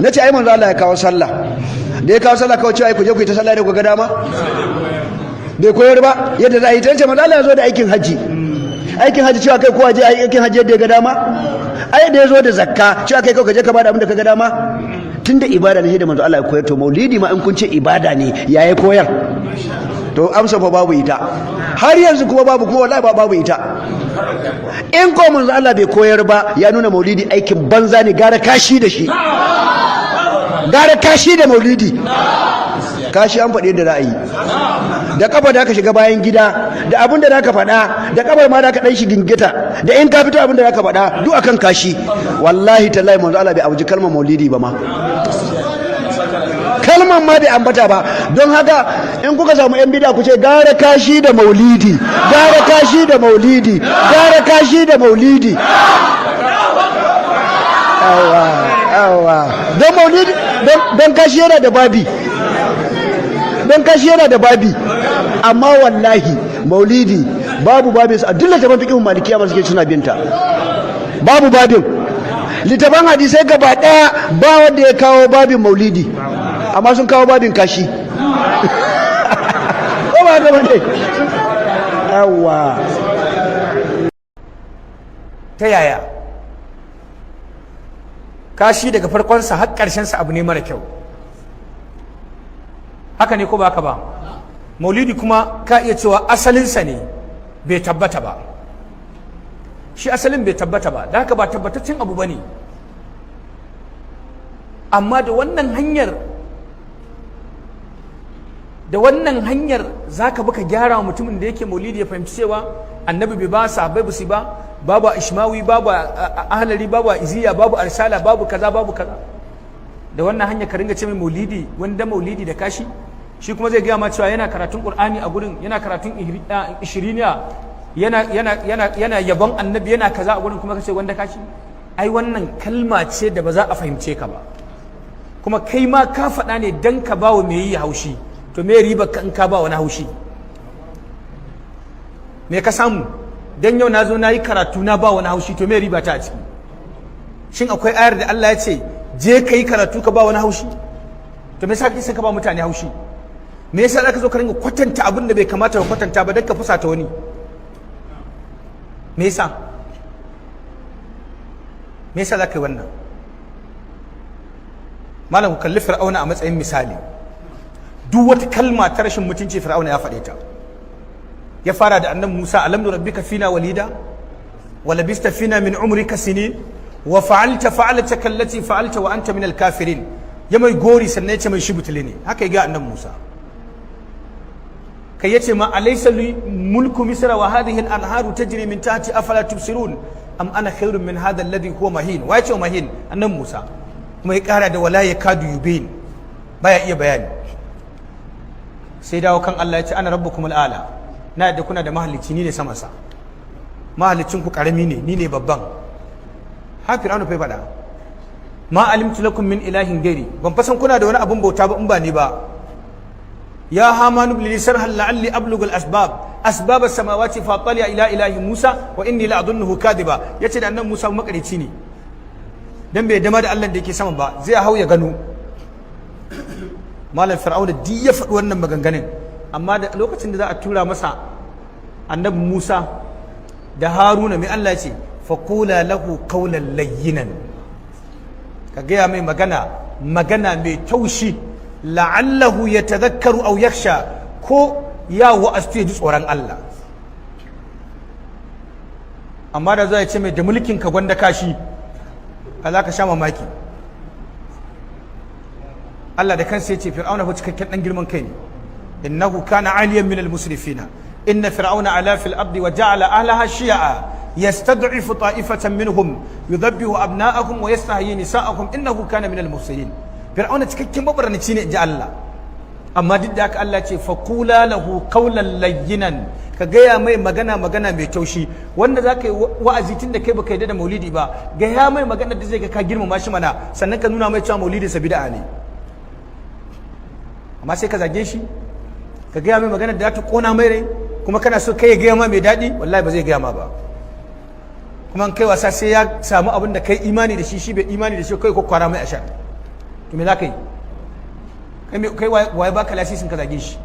Na ce ai manzo Allah ya kawo sallah. Da ya kawo sallah, kawai cewa ku je ku yi ta sallah da ku ga dama? Bai koyar ba yadda za a yi ta. Manzo Allah ya zo da aikin haji. Aikin haji, cewa kai kowa je aikin haji yadda ya ga dama? Ai da ya zo da zakka, cewa kai kawai ka je ka bada abin da ka ga dama? Tunda ibada ne, sai da manzo Allah ya koyar. To maulidi ma in kun ce ibada ne, ya ya koyar? To amsa fa babu ita har yanzu, kuma babu, kuma wallahi ba babu ita. In ko manzo Allah bai koyar ba, ya nuna maulidi aikin banza ne. Gara kashi da shi, gara kashi da maulidi. Kashi an faɗi yadda za a yi da kafa da aka shiga bayan gida, da abin da aka faɗa da kafar ma da aka ɗan shi gingita, da in ka fito abin da aka faɗa duk akan kashi. Wallahi tallahi manzo Allah bai abuji kalmar maulidi ba ma, kalmar ma bai ambata ba. Don haka in kuka samu yan bida, ku ce gara kashi da maulidi, gara kashi da maulidi, gara kashi da maulidi. Awa awa, don maulidi, don kashi yana da babi, don kashi yana da babi. Amma wallahi maulidi babu babin a duk littafin fiqhun malikiya ba suke suna binta, babu babin. Littafan hadisai gaba daya ba wanda ya kawo babin maulidi, amma sun kawo babin kashi, ko ba gaba ne? Yawa. Ta yaya kashi daga farkonsa har ƙarshensa abu ne mara kyau? Haka ne ko ba haka ba? Maulidi kuma ka iya cewa asalinsa ne bai tabbata ba. Shi asalin bai tabbata ba, da haka ba tabbataccen abu ba ne. Amma da wannan hanyar za ka bi ka gyara wa mutumin da yake maulidi ya fahimci cewa annabi bai ba, sahabbai ba su ba, babu a ishmawi, babu a ahlari, babu a iziya, babu a risala, babu kaza, babu kaza. Da wannan hanyar ka ringa ce mai maulidi wanda maulidi da kashi, shi kuma zai gaya ma cewa yana karatun Qur'ani a gurin, yana karatun ishiriniya, yana yabon annabi, yana kaza a gurin, kuma kace wanda kashi. Ai wannan kalma ce da ba za a fahimce ka ba, kuma kai ma ka faɗa ne dan ka ba wa mai yi haushi. To me riba ka in ka ba wani haushi? Me ka samu dan yau na zo na yi karatu na ba wani haushi? To me riba ta a ciki? Shin akwai ayar da Allah ya ce je ka yi karatu ka ba wani haushi? To me yasa kake son ka ba mutane haushi? Me yasa zaka zo ka ringa kwatanta abin da bai kamata ka kwatanta ba dan ka fusata wani? Me yasa? Me yasa zaka yi wannan? Malam, ku kalli Fir'auna a matsayin misali. Duk wata kalma ta rashin mutunci Fir'auna ya faɗe ta. Ya fara da annabi Musa: "ألم نربك فينا وليدا ولبثت فينا من عمرك سنين وفعلت فعلتك التي فعلت وأنت من الكافرين." Ya mai gori, sannan ya ce mai shi butuli ne. Haka ya ga annabi Musa. Kai, yace ma: "أليس لي ملك مصر وهذه الأنهار تجري من تحتي أفلا تبصرون أم أنا خير من هذا الذي هو مهين." Wa yace مهين? Annabi Musa. Kuma ya kara da ولا يكاد يبين, baya iya bayani. Sai dawo kan Allah, ya ce: "أنا ربكم الأعلى." Na yadda kuna da mahalicci, ni ne sama sa. Mahalicin ku karami ne, ni ne babban. Ha, Fir'auna fa faɗa: "ما علمت لكم من إله غيري." Ban fa san kuna da wani abun bauta ba in ba ni ba. "يا هامان ابن لي صرحا لعلي أبلغ الأسباب أسباب السماوات فأطلع إلى إله موسى وإني لأظنه كاذبا." Yace da annabi Musa makareci ne, dan bai dama da Allah da yake sama ba, zai hau ya gano. Malam, Fir'auna duk ya faɗi wannan maganganun, amma da lokacin da za a tura masa annabi Musa da Haruna, mai Allah ce? "فقولا له قولا لينا." Ka gaya mai magana, magana mai taushi. "لعله يتذكر أو يخشى." Ko ya wa'astu ya ji tsoron Allah. Amma da zai ce mai da mulkin ka gwanda kashi, ka za ka sha mamaki. Allah da kansa ya ce Fir'auna fa cikakken dan girman kai ne. "إنه كان عاليا من المسرفين. إن فرعون علا في الأرض وجعل أهلها شيعا يستضعف طائفة منهم يذبح أبناءهم ويستحيي نساءهم إنه كان من المفسدين." Fir'auna cikakken mabarnaci ne, inji Allah. Amma duk da haka Allah ce: "فقولا له قولا لينا." Ka gaya mai magana, magana mai taushi. Wanda za ka yi wa'azi, tun da kai baka yarda da maulidi ba, gaya mai magana da zai ga ka girmama shi mana, sannan ka nuna mai cewa maulidi sa bid'a ne. Amma sai ka zage shi, ka gaya mai magana da za ta kona mai rai, kuma kana so kai ya gaya ma mai daɗi. Wallahi ba zai gaya ma ba. Kuma in kai wasa, sai ya samu abin da kai imani da shi, shi bai imani da shi, kai ko kwara mai ashar. To me za ka yi? Kai waye baka lasisin ka zage shi?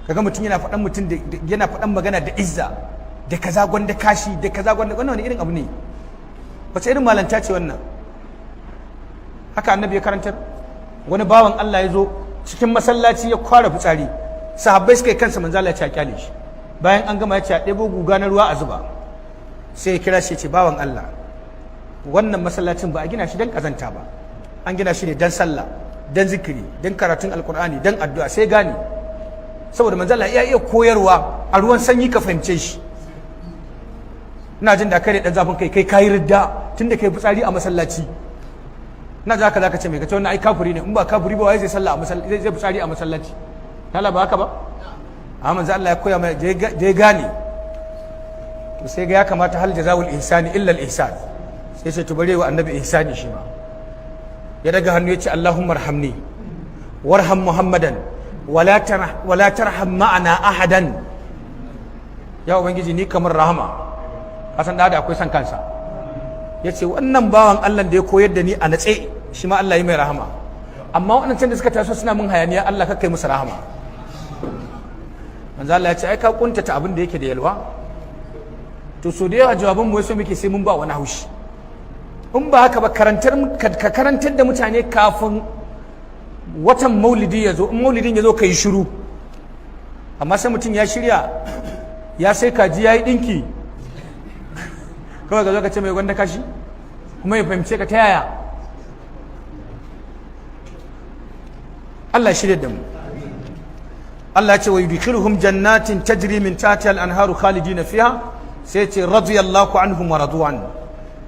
Kaga mutum yana faɗan, mutum yana faɗan magana da izza da kaza, gwanda kashi da kaza gwanda. Wannan wani irin abu ne? Wace irin malanta ce wannan? Haka Annabi ya karantar? Wani bawan Allah ya zo cikin masallaci ya kwara fitsari, sahabbai suka yi kansa. Manzo Allah ya ce a kyale shi. Bayan an gama, ya ce a ɗebo guga na ruwa a zuba. Sai ya kira shi, ya ce, "Bawan Allah, wannan masallacin ba a gina shi don kazanta ba, an gina shi ne don sallah, don zikiri, don karatun Alkur'ani, don addu'a." Sai gane, saboda manzo Allah ya iya koyarwa a ruwan sanyi ka fahimce shi. Ina jin da kai dan zafin kai, kai kayi ridda tunda kai fitsari a masallaci. Ina ji haka zaka ce mai kace wannan ai kafiri ne. In ba kafiri ba, wai zai sallah a masallaci, zai fitsari a masallaci? Tala ba haka ba. Amma manzo Allah ya koya mai da ya gane. To sai ga ya kamata, hal jazawul ihsani illa al ihsan. Sai sai to bare wa Annabi ihsani. Shi ma ya daga hannu ya ce, "Allahumma arhamni warham Muhammadan wala tarham ma'ana ahadan." Ya Ubangiji, ni kamar rahama. Kasan da akwai san kansa. Ya ce wannan bawan Allah da ya koyar da ni a natse, shi ma Allah yi mai rahama, amma waɗancan da suka taso suna mun hayaniya, Allah kakkai musu rahama. Manzo Allah ya ce, "Ai ka kuntata abin da yake da yalwa." To so da yawa jawaban mu wasu muke sai mun ba wani haushi. In ba haka ba, karantar ka karantar da mutane kafin watan Maulidi ya zo. In Maulidin ya zo, ka yi shiru. Amma sai mutum ya shirya, ya sai kaji, ya yi ɗinki, kawai ka zo ka ce mai gwanda kashi, kuma ya fahimce ka ta yaya? Allah shirya da mu. Allah ce wa yudkhiluhum jannatin tajri min tahtiha al-anharu khalidina fiha. Sai ce radiyallahu anhum wa radu an.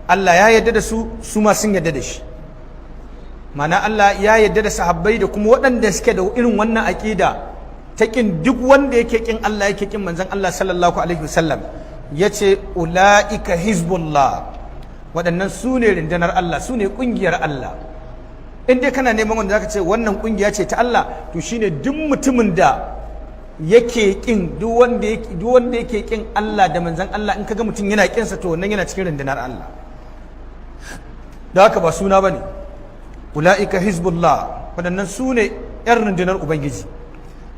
Allah ya yarda da su, su ma sun yarda da shi. Mana Allah ya yarda da sahabbai da kuma waɗanda suke da irin wannan aƙida ta kin duk wanda yake kin Allah, yake kin manzon Allah sallallahu alaihi wasallam. Yace ulaika hizbullah, waɗannan su ne rundunar Allah, su ne ƙungiyar Allah. In dai kana neman wanda zaka ce wannan ƙungiya ce ta Allah, to shine duk mutumin da yake kin duk wanda yake kin Allah da manzon Allah. In kaga mutum yana kinsa, to wannan yana cikin rundunar Allah. Da haka ba suna bane. Ulaika hizbullah, waɗannan su ne 'yan rundunar Ubangiji.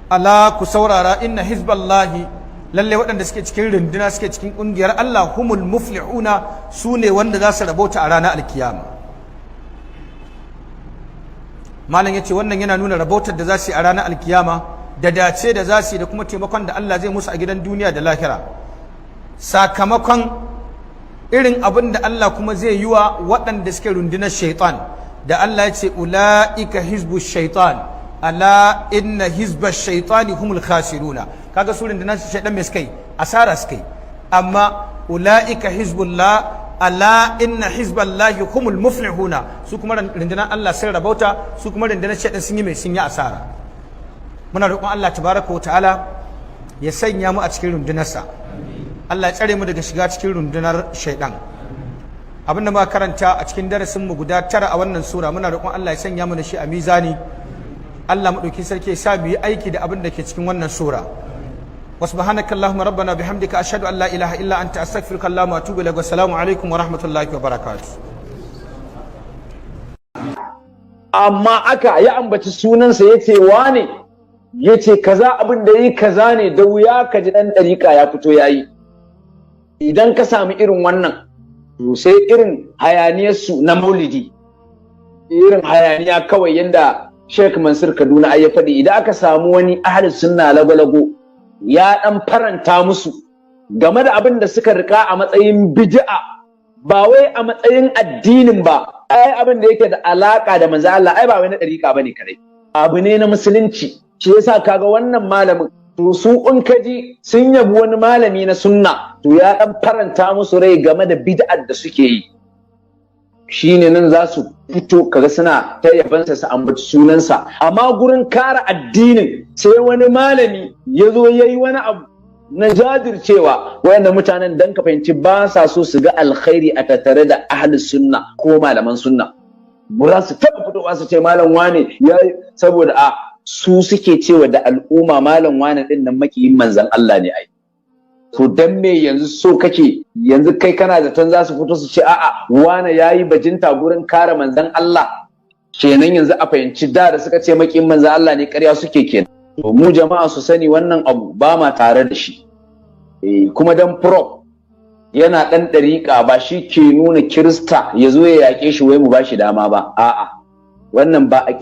Ala, ku saurara, inna hizballahi, lalle waɗanda suke cikin runduna, suke cikin ƙungiyar Allah, humul muflihuna, su ne wanda za su rabauta a ranar alkiyama. Malam ya ce wannan yana nuna rabautar da za su yi a ranar alkiyama, da dace da za su yi, da kuma taimakon da Allah zai musu a gidan duniya da lahira, sakamakon irin abin da Allah kuma zai yi wa waɗanda suke rundunar shaitan, da Allah ya ce ula'ika hizbu shaitan, ala inna hizba shaitani humul khasiruna. Kaga su rundunar shaitan me suka yi? Asara suka yi. Amma ula'ika hizbullah, ala inna hizballahi humul muflihuna, su kuma rundunar Allah sun rabauta, su kuma rundunar shaitan sun yi mai sun yi asara. Muna roƙon Allah tabaraka wa ta'ala ya sanya mu a cikin rundunarsa. Allah ya tsare mu daga shiga cikin rundunar shaidan. Abinda muka karanta a cikin darasin mu guda 9 a wannan sura, muna roƙon Allah ya sanya mu da shi a mizani. Allah maɗauki sarki ya sa mu yi aiki da abin da ke cikin wannan sura. Wa subhanaka allahumma rabbana bihamdika, ashhadu an la ilaha illa anta, astaghfiruka wa atubu ilaik. Wassalamu alaikum wa rahmatullahi wa barakatuh. Amma aka ya ambaci sunansa, ya ce wane, ya ce kaza, abin da yi kaza ne, da wuya ka ji ɗan ɗariƙa ya fito ya yi. Idan ka sami irin wannan, to sai irin hayaniyarsu na Maulidi, irin hayaniya kawai yanda Sheikh Mansur Kaduna ai ya faɗi, idan aka samu wani ahli sunna lago-lago ya ɗan faranta musu game da abin da suka rika a matsayin bid'a, ba wai a matsayin addinin ba. Ai abin da yake da alaka da manzo Allah, ai ba wai na ɗariƙa bane kadai, abu ne na musulunci. Shi yasa kaga wannan malamin, to su in kaji sun yabi wani malami na sunna, to ya dan faranta musu rai game da bid'ar da suke yi. Shine nan za su fito kaga suna ta yabansa, su ambaci sunansa. Amma gurin kare addinin, sai wani malami ya zo ya yi wani abu na jajircewa, wayannan mutanen, dan ka fahimci ba sa so su ga alkhairi a tattare da ahli sunna ko malaman sunna, ba za su taɓa fitowa su ce malam wane ya, saboda a su suke cewa da al'umma malam wane din nan makiyin manzon Allah ne. Ai to dan me yanzu so kake, yanzu kai kana zaton za su fito su ce a'a, wane yayi bajinta gurin kare manzon Allah? Kenan yanzu a fahimci da da suka ce maƙin manzo Allah ne, ƙarya suke kenan. To mu jama'a su sani, wannan abu ba ma tare da shi. Kuma dan Prof yana ɗan ɗariƙa ba shi ke nuna Kirista ya zo ya yaƙe shi wai mu ba shi dama ba. A'a, wannan ba a